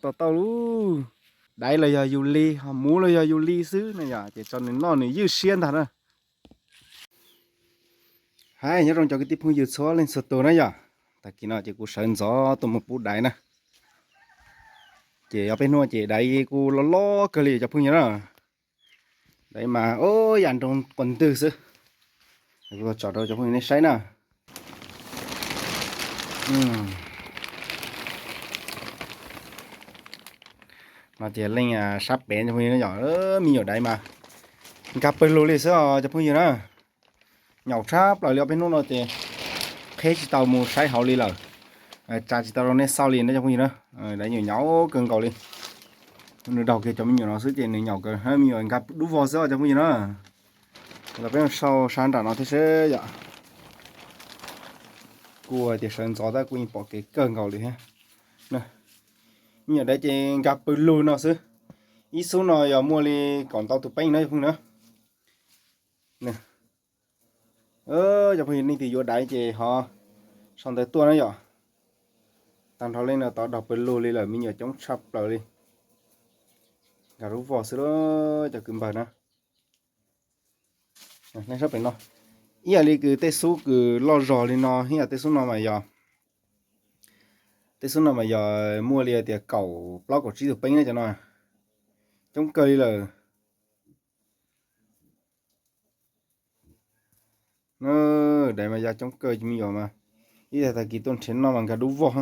Tos tau lub daiv los yog yus li, ho muv los yog yus li xwb na yom, ces tso nws noj nws ywj siab ntag na. Hais nyob zoo cov kwv tij phooj ywg txhua leej txhua tus na yom. Tag kis no ces kuv sawv ntxov tuaj mus pub daiv na. Ces ob peb hnub ces daiv kuj loj loj kawg li cov phooj ywg na. Daiv mas ua yam nroo quas ntwg xwb. Kuv tso rau cov phooj ywg nej saib na. No ces leej sab pev cov phooj ywg yom, me nyuam daiv mas nkag pawg lug li xwb os cov phooj ywg na. Nyaum tshaj plaws li ob peb hnub no ces qheb tsis tau mus saib hauv li lawm. Tsa tsis tau rau nej xauj li na cov phooj ywg na. Daiv nyuam nyaum kawg nkaus li. Nws daug kiag cov me nyuam no xwb ces nws nyaum kawg, me nyuam nkag dub vog xwb os cov phooj ywg na. Los peb sau sab nram no thiab seb yom. Kuv tias sawv ntxov tab kuv yeej pom kev kawg nkaus li thiab. Me nyuam daiv ces nkag pawg lug no xwb. Ib xub no yog muaj li kaum ntau tus peeb na cov phooj ywg na. Cov phooj ywg nej twg yuav daiv ces ho sau ntawv tuaj na yom. Tag nrho leej no tod daug pawg lug li lawm, me nyuam coob tshaj plaws li. Nkag dub vog xwb lawm cov kwv npawg na. Leej sab pem no, ib yam li kws tej xub kws loj zog li no, ib yam tej xub no mas yog, tej xub no mas yog muaj li tias kaum plaub kaum tsib tus peeb na cov no. Coob kawg li lawm. Daiv mas ya coob kawg, me nyuam mas ib tag tag kis tuaj nrhiav noj mas nkag dub vog.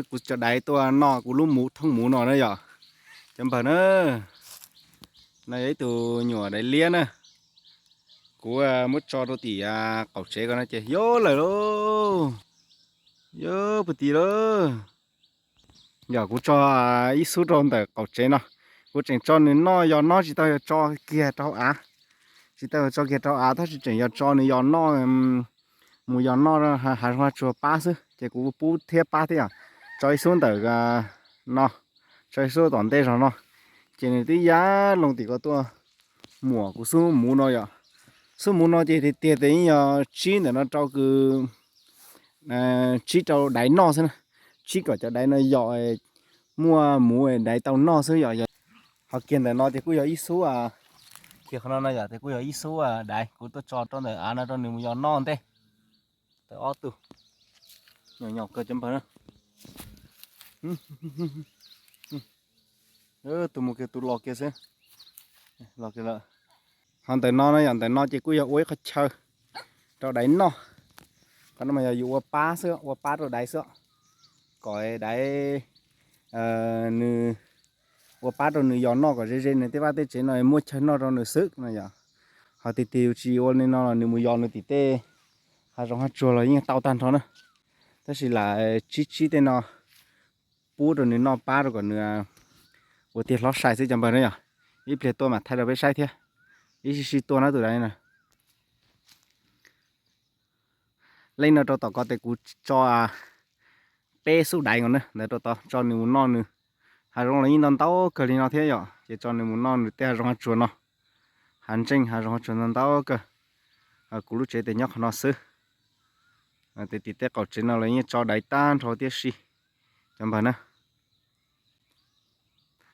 Kuv cov daiv tuaj noj kuv lub muv thoob muv no na yom, cov npawg na. No yog ib tug nyuam daiv liab na. Kuv muab tso rau tim qaum tsev ko no ces yog lawm lauj. Yog puag tim lawm. Yog kuv tso ib xub rau ntawm qaum tsev no, kuv tseem tso nws noj yos noj, tsis tau yog tso kiag rau av. Tsis tau yog tso kiag rau av tab sis tseem yog tso nws yos noj, mus yos noj hav zoov hav tsuag pab xwb, ces kuv pub thiab pab thiab yom. Tso ib xub ntawm no, tso ib xub tom ntej zog no, ces nws twb ya loo tim ko tuaj muam kuv xub muv no yom. Xub muv no ces tiag tiag tes yeej yog tsib ntawm no rau kws, tsib rau daiv noj xwb na. Tsib kom cov daiv no yos muaj muv daiv tau noj xwb yom. Ho kiag ntawm no ces kuj yog ib xub, kiag qhov no no yom, ces kuj yog ib xub daiv kuv tuaj tso rau ntawm av no rau nws mus yos noj ntej. Tawm ob tug, nyaum nyaum kawg cov npawg na. Tus mus kiag tus los kiag xwb. Los kiag lawm. Ho ntawm no no yom, ntawm no ces kuj yog ua ib qhov chaw rau daiv noj. Qhov no mas yog yus ua pab xwb, ua pab rau daiv xwb, kom daiv, nws ua pab rau nws yos noj kom ze ze nws tej vaj tej tsev no muaj chaw noj rau nws xwb no yom. Ho tiag tiag yus tsis ua li no los nws mus yos nws tim tej hav zoov hav tsuag los yeej tau tag nrho na. Tab sis lam tsib tsib tej no pub rau nws noj pab rau kom nws ua tiag hlob sai xwb cov npawg na yom. Ib pliag tuaj mam thaij rau peb saib thiab. Ib sij sij tuaj na tus daiv na. Leej no rau tom ko tes kuv tso peb xub daiv nkaus na, ntawd rau tod tso nws mus noj nws. Hav zoov los yeej ntau ntau kawg li no thiab yom, ces tso nws mus noj nws tej hav zoov hav tsuag no. Hav ntseej hav zoov hav tsuag ntau ntau kawg. Kuv lub tsev tes nyob qhov no xwb. Tes tim tej qaum tsev no los yeej tso daiv tag nrho tib si cov npawg na.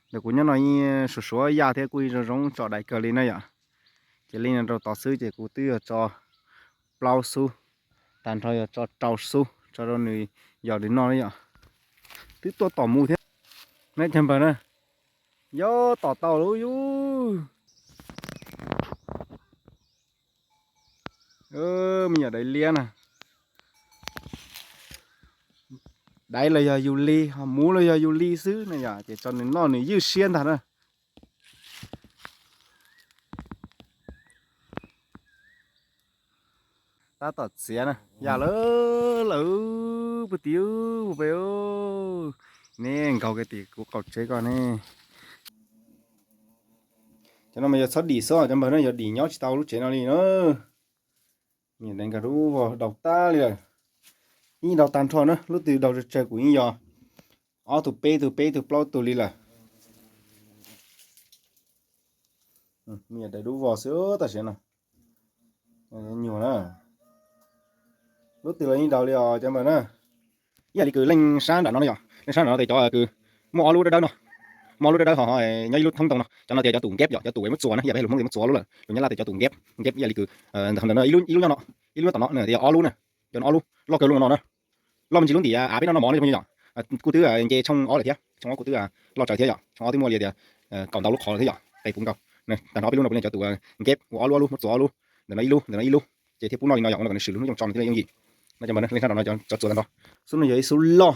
Ntawm kuv nyob no yeej suav suav yaj thiab kuj zoo zoo tso daiv kawg li na yom. Ces leej no rau tod xwb ces kuv twb yog tso plaub xub, tag nrho yog tso rau xub tso rau nws yos nws noj na yom. Twb tuaj tom mus thiab na cov npawg na. Yog tom tau lub yus. Me nyuam daiv liab na. Daiv los yog yus li, ho muv los yog yus li xwb na yom, ces tso nws noj nws ywj siab ntag na. Tab tom txiav na, yam lawm lawm puag tim puag pem. Nej nkaug kiag tim kuv qaum tsev ko ne. Cov no mas yog txhob dim xwb cov npawg na, yog dim nyob tsis tau lub tsev no li na. Daiv nkag dub vog daug tag li lawm. Yeej daug tag nrho na, lub twg daug tsawg tsawg kuv yeej yog ob tug peb tug peb tug plaub tug li lawm. Me nyuam daiv dub vog xwb tam sim no. Nyuag na. Lub twg los yeej daug li os cov npawg na. Ib yam li kws leej sab nram no no yom, leej sab nram no tes cov kws muaj ob lub dawb dawb no, muaj ob lub dawb dawb ho nyob ib lub thoob ntoo no, cov no tias cov tus nkeb yom, cov tus muab txuas na, yam peb lus Hmoob tias muab txuas lub lawm, lus Nyab Laj tias cov tus nkeb, nkeb ib yam li kws ntawm no ib lub nyob no, ib lub nyob tom no, tias ob lub na, cov no ob lub loj kawg lub no na, loj me ntsis lub ntim av peb no no mov no yom. Kuj twb nce tshooj ob lawm thiab, tshooj ob kuj twb loj tsawv thiab yom, tshooj ob twb muaj li tias kaum ntau lub qhov thiab yom, qe puv nkaus. Tag nrho peb lub no puav leej cov tus nkeb ua ob lub ob lub muab txuas ob lub, ntawm no ib lub ntawm no ib lub, ces thiaj pub noj li no yom, ua no kom nws swm lub yooj tso nws thiaj li yooj yim. No cov npawg, leej sab nram no cov txuas tag nrho, xub no yog ib xub loj,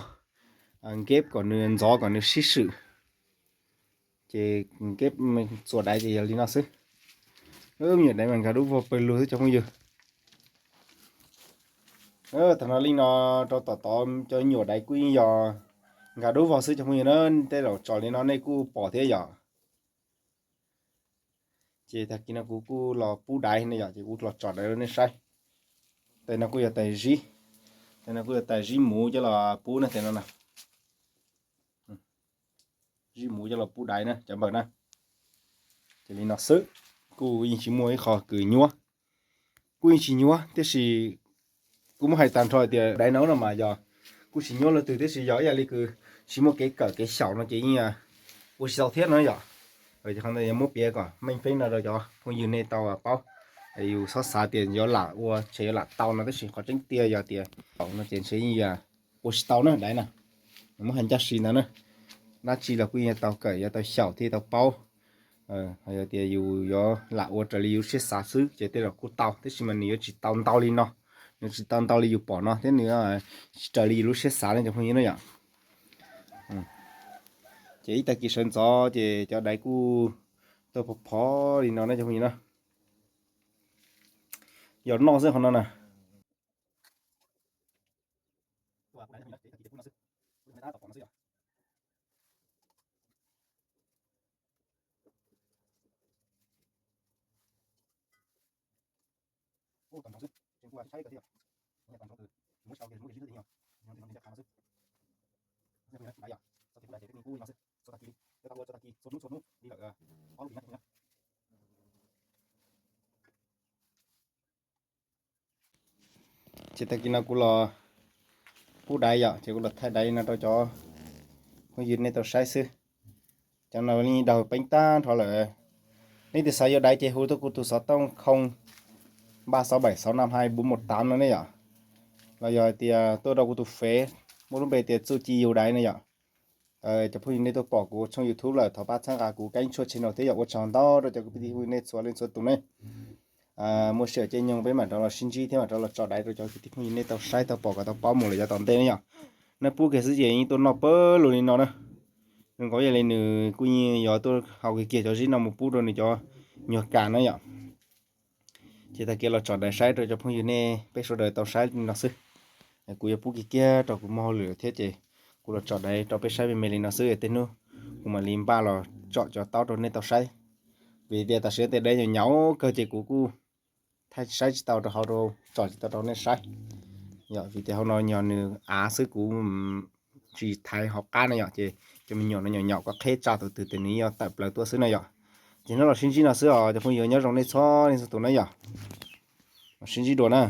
nkeb kom nws ntxov kom nws sib swm. Ces nkeb txuas daiv ces yog li no xwb. Me nyuam daiv mas nkag dub vog pawg lug xwb cov phooj ywg. Tag no li no rau tom tod cov nyuam daiv kuj yeej yog nkag dub vog xwb cov phooj ywg na, tej zaum tso li no nej kuj pom thiab yom. Ces tag kis no kuv kuj los pub daiv ne yom, ces kuv los tso daiv rau nej saib. Tais no kuj yog tais zib, tais no kuj yog tais zib muv coj los pub na, tais no na. Zib muv coj los pub daiv na cov npawg na. Ces li no xwb, kuj yeej tsis muaj ib qho kws nyuab, kuj yeej tsis nyuab tiam sis kuv muab hais tag nrho tias daiv no no mas yog kuj tsis nyuab leej twg tiam sis yog ib yam li kws tsis muaj kev kawm kev xyaum no ces yeej ua tsis tau thiab no yom. Ces qhov ntawd yog muab piav kom meej feeb no rau cov phooj ywg nej tau paub. Yus txhob xav tias yuav lam ua ces yuav lam tau no tab sis qhov tseeb tiag yog tias no ces ntshe yeej ua tsis tau na daiv na. Muab hais ncaj si ntawd na, dab tsi los kuj yuav tau kawm yuav tau xyaum thiaj tau paub. Yog tias yus yuav lam ua raws li yus lub siab xav xwb ces tej zaum kuj tau tab sis mas nws yuav tsis tau ntau li no, nws tsis tau ntau li yus pom no thiab nws tsis raws li yus lub siab xav ne cov phooj ywg na yom. Ces ib tag kis sawv ntxov ces cov daiv kuj tau phov phov li no na cov phooj ywg na. Yog noj xwb qhov no na. Ces tag kis no kuv los pub daiv yom, ces kuv los thaij daiv no rau cov phooj ywg nej tau saib xwb. Cov no li daug peeb tag nrho lawm. Nej tus xav yuav daiv ces hu tuaj kuv tus xov tooj khoo ba sáu bảy sáu năm hai bốn một tám no ne yom. Los yog hais tias tuaj rau kuv tus fev muaj lub npe tias Txuj Ci Yug Daiv ne yom. Cov phooj ywg nej tuaj pom kuv tshooj YouTube lawm thov pab txhawb nqa kuv kênh tshuaj channel thiab yom. Ua tsaug ntau rau cov kwv tij phooj ywg nej txhua leej txhua tus ne. Muaj sij hawm caij nyoog peb mam rov los sib ntsib thiab mam rov los tso daiv rau cov kwv tij phooj ywg nej tau saib tau pom kom tau paub mus lawm yav tom ntej ne yom. Nws pub kiag xwb ces yeej tuaj noj pawg lug li no na. Zoo nkaus yog li nws kuj yeej yuav tuaj hau kiag kiag cov zib no mus pub rau nws cov nyuag kas na yom. Ces tag kis los tso daiv saib rau cov phooj ywg nej peb sawv daws tau saib li no xwb. Kuv yuav pub kiag kiag rau kuv muaj hauj lwm thiab ces kuv los tso daiv rau peb saib me me li no xwb, tej hnub kuv mam li npaj los tsom cov taub rau nej tau saib. Vim tias tam sim no tej daiv nyaum nyaum kawg ces kuv kuj thaij saib tsis tau rau hauv rau tsom tsis tau rau nej saib. Yog vim tias hauv no yog nws av xwb kuv tsis thaiv hauv qab na yom, ces cov me nyuam no nyaum nyaum koj qheb tsa tus twg ces nws yeej yuav tawm plaws tuaj xwb na yom. Ces hnub los sib ntsib no xwb os cov phooj ywg, nyob zoo nej txhua leej txhua tus na yom. Los sib ntsib dua na.